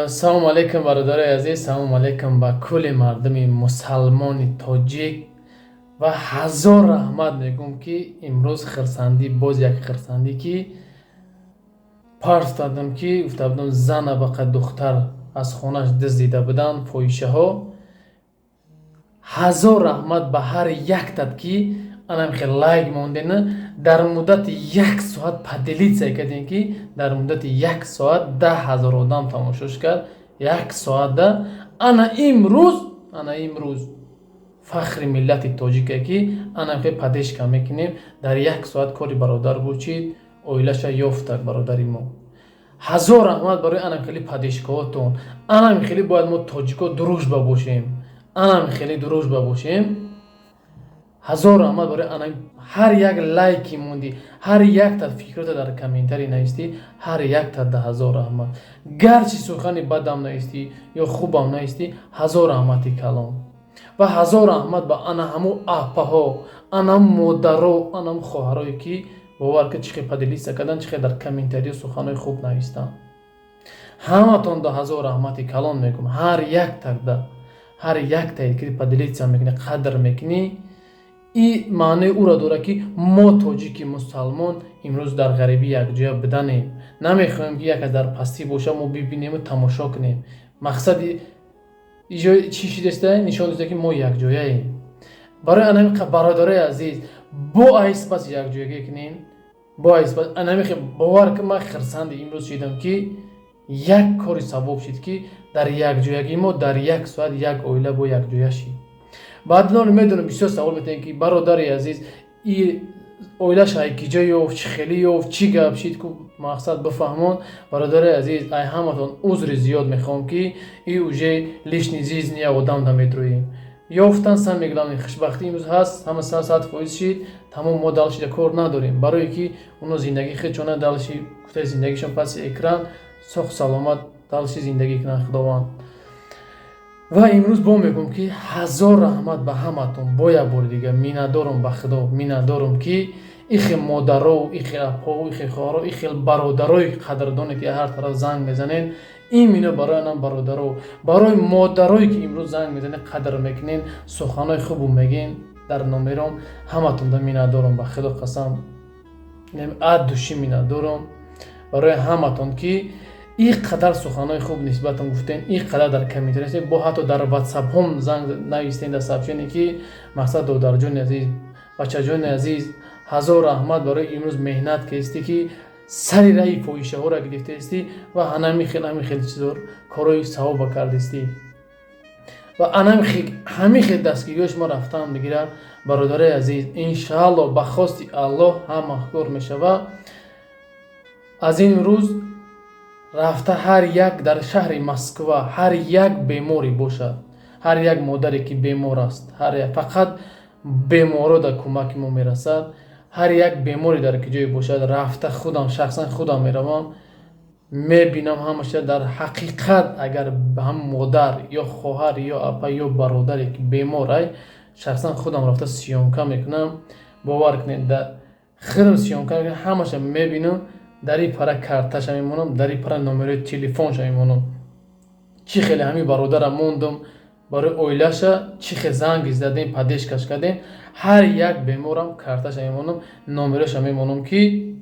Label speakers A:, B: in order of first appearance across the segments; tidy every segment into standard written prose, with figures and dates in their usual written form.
A: Салому алейкум, бародарои азиз, салому алейкум ба кулли мардуми мусалмони тоҷик ва ҳазор раҳмат мегӯм, ки имрӯз хирсандӣ, боз як хирсандӣ, ки парс дадам, ки гуфта будам, зана бақа духтар аз хонаш дуздида буданд фоҳишаҳо. Ҳазор раҳмат ба ҳар яктат, ки анам хел лайк мондена, дар муддати як соат поделиться кардем, ки дар муддати як соат 10 000 одам тамошош кард як соатда. Ана имрӯз фахри миллати тоҷике, ки анам хел поддержка мекунем. Дар як соат кори бародар бучид, оилаша ёфтак бародари мо. Ҳазор раҳмат барои анам хели поддержка ҳотон. Анам хеле бояд мо тоҷико дружба бошем, анам хеле дружба бошем. Ҳазор раҳмат барои ана ҳар як лайки мондӣ, ҳар якта фикрота дар комментарий навистӣ, ҳар якта да ҳазор раҳмат. Гарчи сухани бадам навистӣ ё хубам навистӣ, ҳазор раҳмати калон ва ҳазор раҳмат ба ана ҳамун апаҳо, анам модаро, анам хоҳарое, ки бовар ки чӣ хел поделиться кардан, чӣ хел дар комментариё суханои хуб навистанд. Ҳаматон да ҳазор раҳмати калон мегӯм. Ҳар яктада, ҳар яктае ки поделиться мекунӣ, қадр мекунӣ, и маънои ӯро дорад, ки мо тоҷики мусалмон имрӯз дар ғарибӣ якҷоя буданем. Намехоҳем, ки як дар пастӣ боша, мо бибинему тамошо кунем. Мақсади чӣ шидаста, нишон дода, ки мо якҷояем. Барои анами бародарои азиз, бо айспас якҷоягӣ кунем, бо айспас анами. Бовар ки ман хирсанди имрӯз шидам, ки як кори савоб шид, ки дар якҷоягӣ мо дар як соат як оила бо якҷоя шид. Баъдиноро медонам, бисёр савол метаҳем, ки бародари азиз, и оилаш ай киҷо ёфт, чӣ хеле ёфт, чӣ гап шид ку, мақсад бифаҳмон. Бародари азиз, ай ҳаматон узри зиёд мехоҳам, ки и уже личный жизни одам да медроем. Ёфтан, самое главное, хушбахтӣ имрӯз ҳаст, ҳама 100% шид, тамом. Мо дальше да кор надорем, барое ки оно зиндагии худшона дальше гуфтаи зиндагишон паси экран соҳ саломат дальше зиндагӣ кунанд, Худованд. Ва имрӯз бо мегӯм, ки ҳазор раҳмат ба ҳаматон. Бо як бори дига миннатдорам ба Худо, миннатдорам, ки ихе модаро, ихе апо, ихе хоҳаро, ихе бародарои қадрдоне, ки ҳар тараф занг мезанед, имино барои анам бародаро, барои модарое, ки имрӯз занг мезанед, қадр мекунед, суханҳои хубу мегӯен дар номером, ҳаматонда миннатдорам. Ба Худо қасам, от души миннатдорам барои ҳаматон, ки ин қадар суханҳои хуб нисбатам гуфтен, ин қадар дар комментария, бо ҳатто дар ватсапҳом занг навистен, дар сообщение, ки мақсад, додарҷони азиз, бачаҷони азиз, ҳазор раҳмат барои имрӯз меҳнат кестӣ, ки сари раҳи фоҳишаҳоро гирифтаистӣ ва ҳанами хел ҳамин хел чизор корҳои савоба кардистӣ ва анами ҳамин хел дастгириҳои шумо рафтан мегирад. Бародарои азиз, иншаалло, ба хости Аллоҳ ҳама кор мешавад. Аз ин рӯз рафта ҳар як дар шаҳри Москва ҳар як беморе бошад, ҳар як модаре, ки бемор аст, ҳар як, фақат беморо дар кӯмаки мо мерасад. Ҳар як беморе дар ки ҷое бошад, рафта худам, шахсан худам меравам, мебинам ҳамаша. Дар ҳақиқат, агар ҳам модар ё хоҳар ё апа ё бародаре, ки бемор ай, шахсан худам рафта съёмка мекунам. Бовар кунед, худам съёмка мекунам, ҳамаша мебинам, дар ин пара карташа мемонам, дар ин пара номерои телефонша мемонам. Чӣ хеле ҳамин бародарам мондам, барои оилаша чӣ хел занг задем, поддержка ш кардем. Ҳар як беморам карташа мемонам, номероша мемонам, ки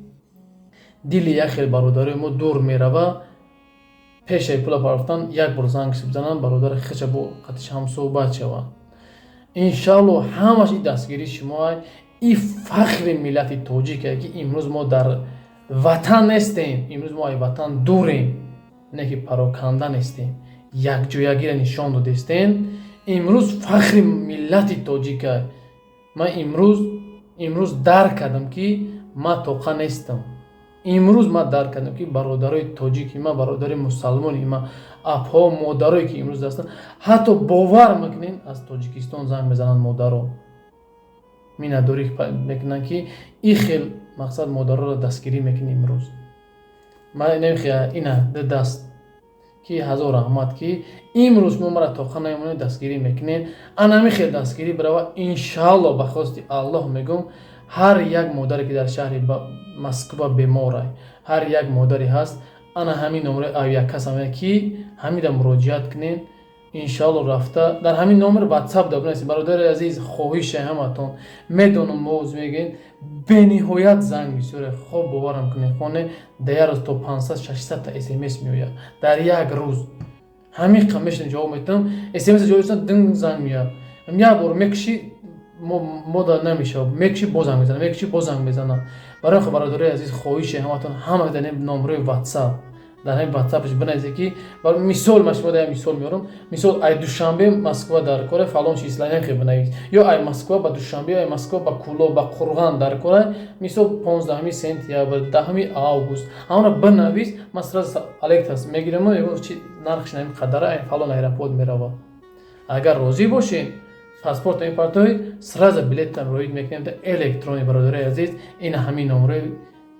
A: дили як хел бародарои мо дур мерава. Пешаи пула пардохтан як бор зангш бизананд, бародари хеша бо қатиш ҳамсӯҳбат шаванд. Иншаалло, ҳамаш и дастгирии шумоа, и фахри миллати тоҷике, ки имрӯз мо дар ватан нестем, имрӯз мо ай ватан дурем, не ки пароканда нестем, якҷоягиро нишон додестем. Имрӯз фахри миллати тоҷика. Ман имрӯз дарк кардам, ки ман тоқа нестам. Имрӯз ман дарк кардам, ки бародарои тоҷики ман, бародари мусалмони ман, апҳо, модарое, ки имрӯз ҳастанд, ҳатто бовар мекунед, аз Тоҷикистон занг мезананд модаро, миннатдорӣ мекунанд, ки ин хел мақсад модароро дастгирӣ мекунӣ. Имрӯз ман ина ду даст, ки ҳазор раҳмат, ки имрӯз мо мара тоқа намемонед, дастгирӣ мекунед. Анами хел дастгирӣ барава, иншаалло, ба хости Аллоҳ мегӯм, ҳар як модаре, ки дар шаҳри Москва беморай, ҳар як модаре ҳаст. Ана ҳамин номери авиакассаме, ки ҳамида муроҷиат кунед, иншоалло. Рафта дар ҳамин номер Ватсап да бинависед. Бародари азиз, хоҳише ҳаматон, медонам, моз мегӯед, бениҳоят занг бисёре. Хоб, боварам кунед, хоне, дар як рӯз то 500, 600 та СМС меояд. Дар як рӯз ҳамин қа мешинам, ҷавоб метавам СМС, ҷавоб метавам, динг занг меояд. Як бор мекушӣ, мода намешавад, мекушӣ, боз занг мезанад, мекушӣ, боз занг мезанад. Барои хо, бародари азиз, хоҳише ҳаматон, ҳама дар номерои Ватсап, дар ҳамин Ватсапш бинависед, ки мисол, ман шумо як мисол меорам. Мисол, ай Душанбе Москва дар коре, фалон числа, хе бинавис, ё ай Москва ба Душанбе, ай Москва ба Кӯлоб, ба Қурған дар кора, мисол, 15 сентябр, 10 август, ҳамонро бинавис. Ман сразу алектас мегирам, нархш ҳамин қадара, ай фалон аэропорт мерава. Агар розӣ бошед, паспорт мепартои, сразу билеттам роид мекунем электронӣ. Бародари азиз, ин ҳамин номерои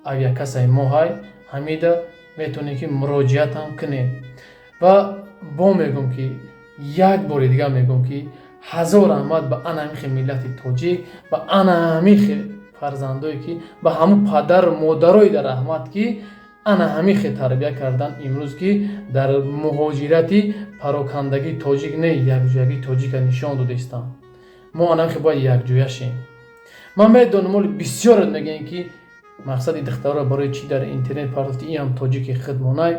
A: авиакассаи мо ҳай, ҳамида метавонед, ки муроҷиатам кунед. Ва бо мегӯм, ки як бори дигар мегӯм, ки ҳазор раҳмат ба ана ҳамихе миллати тоҷик, ба ана ҳамихе фарзандое, ки ба ҳамун падару модарои дар раҳмат, ки ана ҳамихе тарбия кардан. Имрӯз ки дар муҳоҷирати парокандагии тоҷик не, якҷоягии тоҷика нишон додаистам. Мо ана ҳамихе бояд якҷоя шем. Ман медонам, оли бисёрат мегӯем, ки мақсади духтарро барои чӣ дар интернет партофти, иам тоҷики худмонай.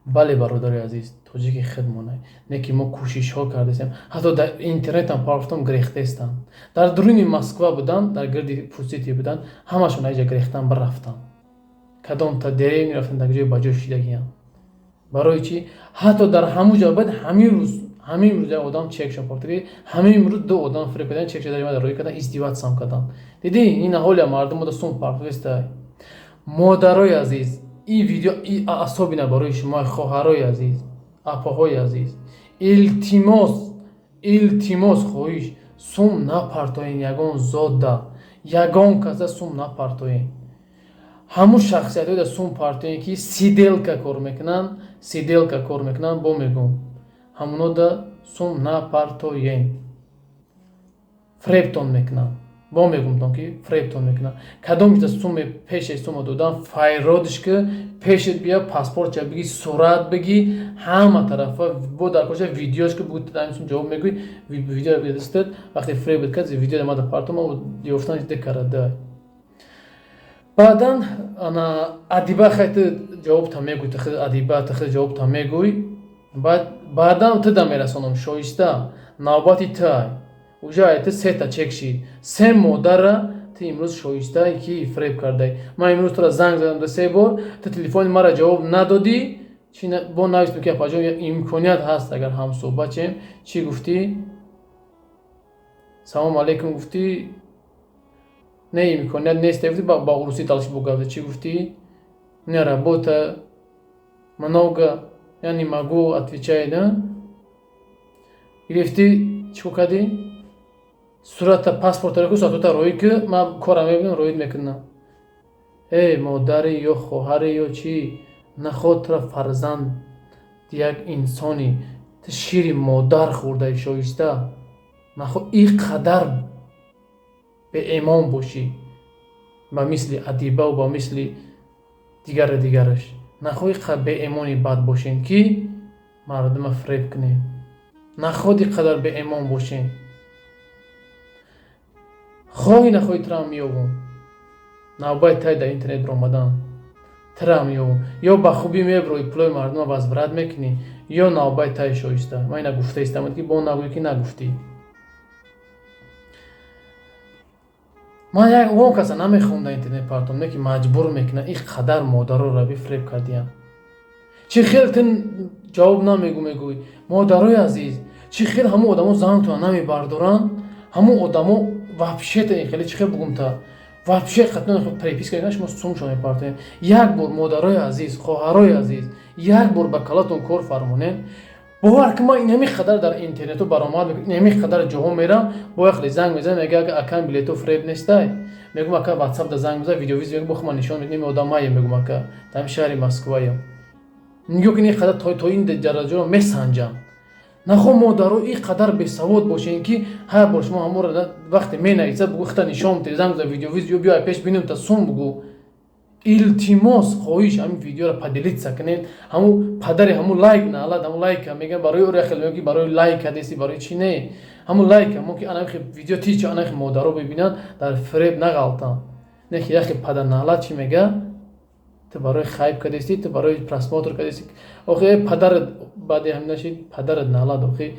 A: Бале, бародари азиз, тоҷики худмонай, не ки мо кӯшишҳо кардастем, ҳатто дар интернетам партофтам, гирехтаистанд. Дар дуруни Москва буданд, дар гирди Фуд-Сити буданд, ҳамашон аиҷа гирехтан бирафтанд, кадом та деревни рафтан, дар ҷои ба ҷой шидагиянд. Барои чӣ? Ҳатто дар ҳамун ҷо баъд ҳамин рӯз як одам чекшон партофт, ҳамин рӯз ду одам фиреб кардан, чекша дар рӯй кардан, издеваться м кардан. Дидӣ, ин ҳолия мардум ода сум партофеста. Модарои азиз, ин видео особенно барои шумо, хоҳарои азиз, апаҳои азиз, илтимос, илтимос, хоҳиш, сум напартоен ягон зодда, ягон каса сум напартоен. Ҳамун шахсиятҳоеда сум партоен, ки сиделка кор мекунанд, сиделка кор мекунанд. Бо мегӯм, ҳамунода сум напартоен, фребтон мекунанд. Бо мегумтон, ки фребтон мекунанд. Кадомида суме пеше сума додан, файродиш ки пешет бия, паспортча биги, сурат биги, ҳама тарафа бо дар коча видеош ки бугу, сум ҷавоб мегӯй, видео дастет. Вақте фребет кард, видео мада партома ёфтан декарада. Баъдан ана Адиба, хай, ту ҷавобта мегӯй, ту Адиба, ту ҷавобта мегӯй. Баъдан ту да мерасонам, Шоиста, навбати тай уже ай ту сета чек шид, се модара ту имрӯз, Шоистае ки фреб кардай. Ман имрӯз тура занг задам ду се бор, ту телефони мара ҷавоб надодӣ. Бо навистем, ки апаҷон, имконият ҳаст, агар ҳамсӯҳбат шем. Чӣ гуфтӣ? Салому алейкум гуфтӣ, не, имконият нест, гуфтӣ. Ба урусӣ дальше бо гап. Чӣ гуфтӣ? Не, работа много, я не могу отвечать, да? Гирифтӣ, чӣ кор кардӣ? Сурата, паспорта ку, суратота роӣ ки, ман корам мебинам, роид мекунам. Эй модари ё хоҳаре ё чӣ, нахотра фарзанд як инсони, ту шири модар хӯрдаи, Шоиста, нахо ин қадар беэмон бошӣ, ба мисли Адибаву ба мисли дигару дигараш. Нахоҳӣ қадар беэмони бад бошем, ки мардума фиреб кунем. Нахоҳ ин қадар беэмон бошем. Хоҳӣ нахоҳӣ, тураам меёбум. Навбати тай дар интернет баромадан, тураам меёбум. Ё ба хубӣ мебироӣ, пулои мардума возврат мекунӣ, ё навбати тай, Шоиста. Ман ина гуфта истам, ки бо нагӯӣ, ки нагуфтӣ. Ман ягон каса намехоҳам дар интернет партом, не ки маҷбур мекунад. Ин қадар модароро бифреб кардиям. Чӣ хел ту ҷавоб намегӯ, мегӯӣ? Модарои азиз, чӣ хел ҳамун одамо зангтона намебардоранд? Ҳамун одамо вообще-то ин хеле, чӣ хел бугумта, вообще қатъан переписка мекунанд, шумо сумшо мепартоед. Як бор, модарои азиз, хоҳарои азиз, як бор ба калатон кор фармонед. Бовар ки, ман инами қадар дар интернету баромад, инами қадар ҷоҳо мерам, бо яхле занг мезанам, мега: «Ака, билето фреб нестай?» Мегум: «Ака, Ватсап да занг мезан, видеовызов, мегум, бохма нишон медем, одамае». Мегум: «Ака, дар шаҳри Москваям». Нигоҳ кун, ин қадар то ин дараҷаро месанҷам. Нахо, модаро, ин қадар бесавод бошем, ки ҳар бор шумо ҳаморо вақте менависад, бугӯ, хита нишон те, занг за, видеовызов, ё биё пеш бинем, та сум бугӯ. Илтимос, хоҳиш, ҳамин видеоро поделиться кунед. Ҳамун падари ҳамун лайк наалад, ҳамун лайка мегӯям, барои ӯ хел мегӯям, ки барои лайк кадеси, барои чӣ не, ҳамун лайка мо ки анахи видео тича, анахи модаро бибинанд, дар фиреб нағалтанд. Не ки яхе падар наалад чӣ мега: ту барои хайп кадести, ту барои просмотр кадести. Охи, падарат баъди ҳамин нашид, падарат наалад. Охи,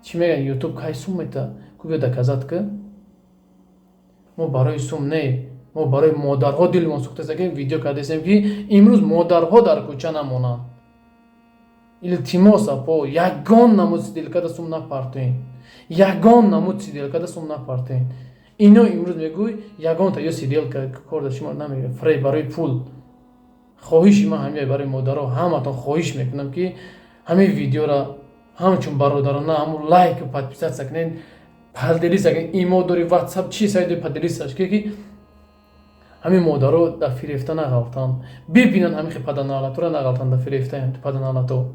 A: чӣ мегӯян, Ютуб кай сум мета ку? Биё, доказать ка. Мо барои сум не, мо барои модарҳо дилмон сӯхтаста, ки видео кардастем, ки имрӯз модарҳо дар кӯча намонанд. Илтимос, апо, ягон намуд сиделкада сум напартоен, ягон намуд сиделкада сум напартоен. Ино имрӯз мегӯй, ягонта ё сиделка кор дар шумо намегӯяд, фрей барои пул. Хоҳиши ман ҳамин, барои модаро ҳаматон хоҳиш мекунам, ки ҳамин видеора ҳамчун бародарона ҳамун лайку подписаться кунед, поделиться кунед. Имо дори, Ватсап, чи сайт, поделиться ш, ки ҳамин модаро дар фирефта нағалтанд, бибинанд ҳамин паданалатора, нағалтанд дар фирефта паданалато.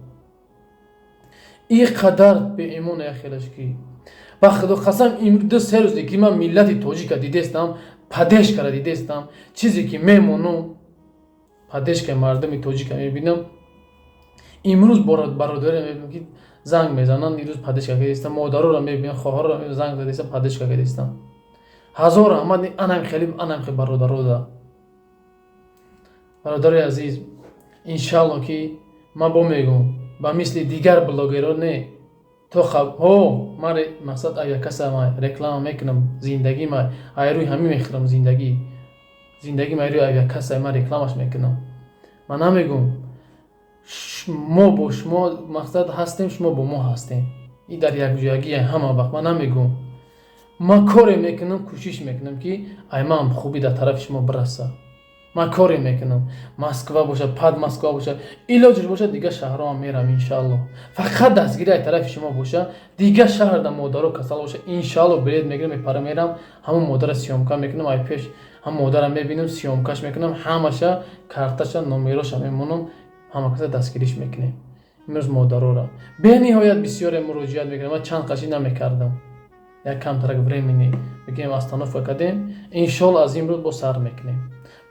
A: И қадар беимон яхелаш, ки ба Худо қасам, 2-3 рӯзе ки ман миллати тоҷика дидестам, поддержка ра дидестам, чизе ки мемонум, поддержка и мардуми тоҷика мебинам. Имрӯз бародаре мебинам, ки занг мезананд, ирӯз поддержка кардистам, модароро мебинам, хоҳарро мебинам, занг задистам, поддержка кардистам. Ҳазор раҳмат анам хеле, анам хеле бародарода. Бародарои азиз, иншалло, ки ман бо мегӯм, ба мисли дигар блогерҳо не, то ҳо ман мақсад авиакасса реклама мекунам, зиндагима айрӯи ҳамин мехӯрам, зиндагима айрӯи авиакасса ман рекламаш мекунам. Ман намегӯм, мо бо шумо мақсад ҳастем, шумо бо мо ҳастем и дар якҷоягӣ ҳама вақт. Ман намегӯм, ман коре мекунам, кӯшиш мекунам, ки ай ман хубӣ дар тарафи шумо бираса. Ман коре мекунам, Москва бошад, пад Москва бошад, илоҷаш бошад, дигар шаҳрҳоам мерам, иншаалло. Фақат дастгири ай тарафи шумо боша, дигар шаҳрда модаро касал боша, иншаалло, билет мегирам, мепара, мерам, ҳамон модара съёмка мекунам, ай пеш ҳам модара мебинам, съёмка ш мекунам, ҳамаша карташа, номероша мемонам, ҳама каса дастгириш мекунем. Имрӯз модарора бениҳоят бисёре муроҷиат мекунам. Ман чанд қашӣ намекардам, як камтарак времени бигем, остановка кардем. Иншоалло, аз имрӯз бо сар мекунем.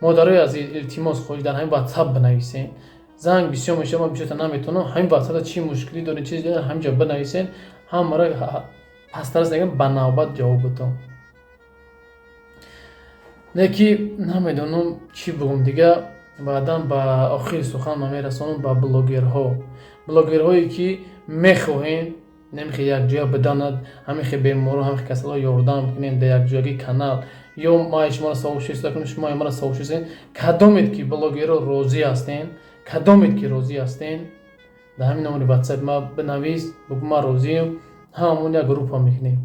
A: Модарои азиз, илтимос, хоҳиш, дар ҳамин Ватсап бинависен. Занг бисёр мешавад, ман бисёрта наметавонам. Ҳамин Ватсапа чӣ мушкилӣ доред, чиз доред, ҳаминҷо бинависен, ҳамаро пасттарас мегӯям, ба навбат ҷавоб бутон. Не ки намедонам чӣ бигӯм дига. Баъдан ба охири сухан ман мерасонам ба блогерҳо. Блогерҳое ки мехоҳем, намехе якҷоя биданад, ҳамихе беморо, ҳамихе касалҳо ёрдам кунем дар якҷоягӣ канал, ё ман шуморо сообщество кунем, шумо маро сообщество. Кадомед ки блогерро розӣ ҳастен, кадомед ки розӣ ҳастен, дар ҳамин номери Ватсап ма бинавис, бугӯ: ман розиам. Ҳамамон як группа мекунем.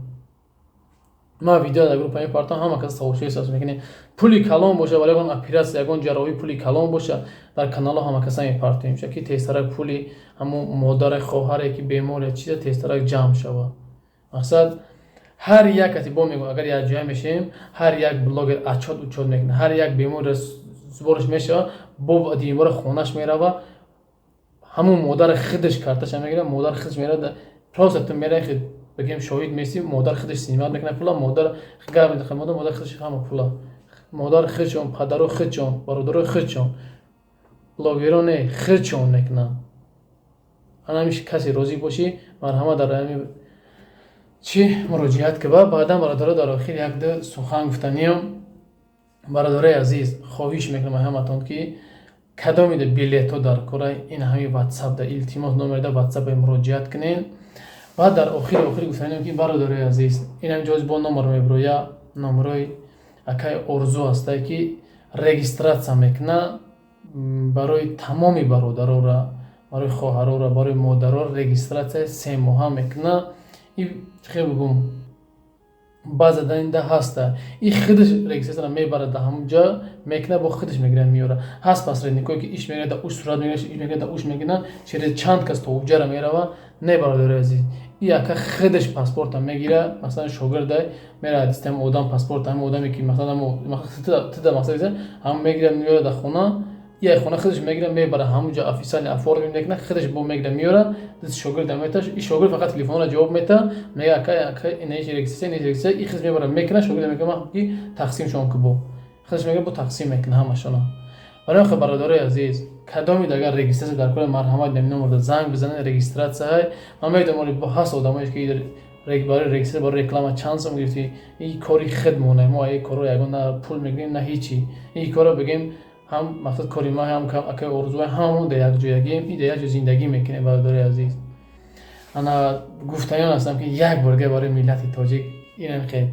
A: Ман видео дар группа мепартам, ҳама кас сообщество мекунем. Пули калон боша, барои ягон оператсия, ягон ҷарроҳӣ пули калон боша, дар каналҳо ҳама каса мепартоем, ки тезтарак пули ҳамун модаре, хоҳаре ки бемор, чиза, тезтарак ҷамъ шавад. Мақсад, ҳар як касе бо мегӯ, агар якҷоя мешавем, ҳар як блогер отчёт учёт мекунад, ҳар як бемор сбор ш мешавад, бо димбора хонаш мерава, ҳамун модари худаш карташа мегирад, модар худаш меравад. Просто ту мерахи, бигем, шоҳид месӣ, модар худаш снимать мекунад пула, модар гап модар, модар худаш ҳама пула, модар худшон, падаро худшон, бародарои худшон, блогеро не, худшон мекунанд. Ана касе розӣ бошӣ, марҳамат, дар ҳами чӣ муроҷиат ки. Ва баъдан, бародаро, дар охир якду сухан гуфтаниям. Бародарои азиз, хоҳиш мекунам ҳаматон, ки кадомида билетҳо дар кора, ин ҳами Ватсапда, илтимос, номерда Ватсапа муроҷиат кунед. Баъд дар охири гуфтаниям, ки бародарои азиз, ин ҳам ҷоиз бо номер мебироя, номерои акаи Орзу ҳастае, ки регистрация мекунад барои тамоми бародарора, барои хоҳарора, барои модарора регистрация 3 моҳа мекунад. И хел бигӯм, баъза дар ҳаста, и худаш регистрация мебарад, дар ҳамон ҷо мекунад, бо худаш мегирад, меёрад. Ҳаст посредник ое ки иш мегирад, дар уш сурат мегирад, иш мегирад, дар уш мегирад, через чанд кас то уҷара мерава. Не, бародари азиз, и ака худаш паспорта мегирад. Масалан, шогирда меравад, дистам одам паспорт, ҳамин одаме ки масалан тида мақсад, ҳам мегирад, меёрад дар хона, и хона худаш мегирад, мебарад, ҳамон ҷо официально оформить мекунад, худаш бо мегирад, меёрад, даст шогирда меташ. И шогирд фақат телефонро ҷавоб метаҳад, мега: ака, ака, инаиш регистрация, инаиш регистрация. И худаш мебарад, мекунад, шогирда мегӯяд, ки тақсимшон ку, бо Худаш мега, бо тақсим мекуна ҳамашона. Барои хел, бародарои азиз, кадомид агар регистрация дар кори, марҳамат, дар номерда занг бизанед. Регистрация ман медонам, бо ҳаст одамое ки барои регистрация, барои реклама чанд сом гирифтӣ. Ин кори худмона, мо ин корро ягон на пул мегирем, на ҳичи. Ин корро бигем, ҳам мақсад кори ма, ҳам акаи Орзуа, ҳамамон дар якҷоягием и дар як ҷо зиндагӣ мекунем. Бародарои азиз, ана гуфтаниён ҳастам, ки як борга барои миллати тоҷик инам хел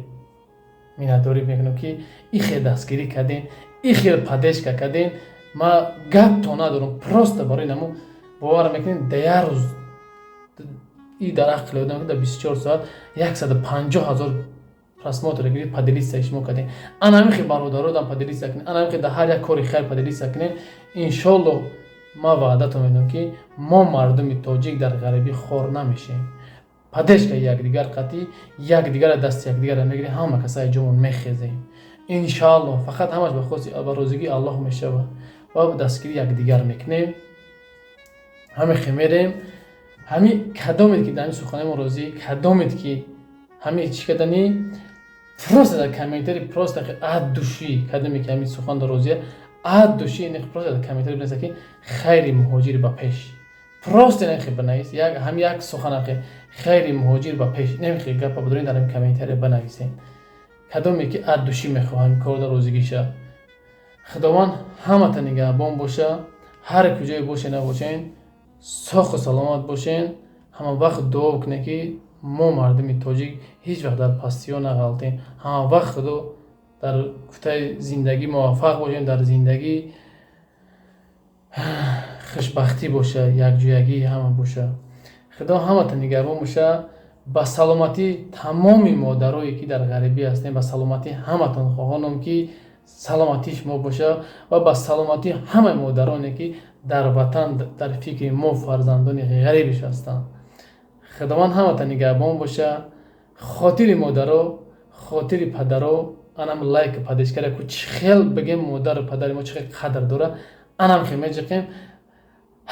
A: миннатдорӣ мекунам, ки и хел дастгирӣ кардем, и хел поддержка кардем. Ма гап то надорам, просто барои намо бовар мекунем, дар як рӯз и дар ақли одам дар 24 соат 150 000 просмотр гирифт. Поделиться шумо кардем, ана ҳамин хел бародародам поделиться кунем, ана ҳамин хел дар ҳар як кори хайр поделиться кунем. Иншоллоҳ, ман ваъдатон медиҳам, ки мо мардуми тоҷик дар ғарибӣ хор намешем. Поддержка якдигар қатъӣ, якдигара дасти якдигара мегирем, ҳама касаи ҷомон мехезем, иншоаллоҳ. Фақат ҳамаш ба хости, ба розигии Аллоҳ мешавад ва дастгири якдигар мекунем, ҳаме хел мерем. Ҳами кадомед ки дар ҳамин суханои мо розӣ, кадомед ки ҳами чӣ кардани, просто дар комментари, просто от души, кадоме ки ҳамин сухан дар розия, от души, просто дар комментари бинависад, ки «Хайри муҳоҷир ба пеш». Просто инахе бинавис, ҳам як суханахе «Хайри муҳоҷир ба пеш», инахе гапа бидорин, дар ҳамин комментария бинависем, кадоме ки от души мехоҳам кор дар розигиша. Худованд ҳамата нигаҳбон боша. Ҳар куҷое боше набошен, соҳу саломат бошен. Ҳама вақт дуо кунед, ки мо мардуми тоҷик ҳеҷ вақт дар пастиҳо нағалтем. Ҳама вақт худо дар гуфтаи зиндагӣ муваффақ бошем, дар зиндагӣ хушбахтӣ боша, якҷоягии ҳама боша. Худо ҳамата нигаҳбон боша. Ба саломатӣ тамоми модарое ки дар ғарибӣ ҳастем, ба саломатӣ ҳаматон хоҳонам, ки саломатии шумо боша, ва ба саломатии ҳамаи модароне ки дар ватан дар фикри мо фарзандони ғарибиш ҳастанд. Худованд ҳамата нигаҳбон боша. Хотири модаро, хотири падаро, анам лайк, поддержка ра ку. Чӣ хел бигем, модару падари мо чӣ хел қадр дора, анам хел меҷиқем.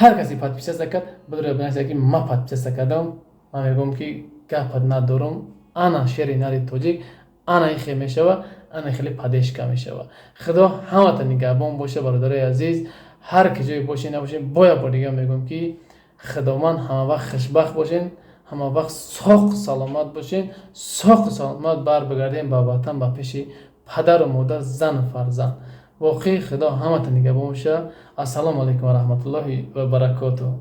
A: Ҳар касе подписаться кард, бидора бинависад, ки ма подписаться кардам. Ман мегӯям, ки гапат надорам. Ана шери нари тоҷик, ана ин хел мешава, ана хеле поддержка мешава. Худо ҳамата нигаҳбон боша. Бародарои азиз, ҳар ки ҷое бошед набошед, бо як бор дига мегӯям, ки худованд ҳамавақт хушбахт бошед, ҳамавақт соқ саломат бошед. Соқу саломат бар бигардем ба ватан, ба пеши падару модар, зану фарзанд. Воқеи, Худо ҳамата нигаҳбон боша. Ассалому алайкум ва раҳматуллоҳи ва баракотуҳ.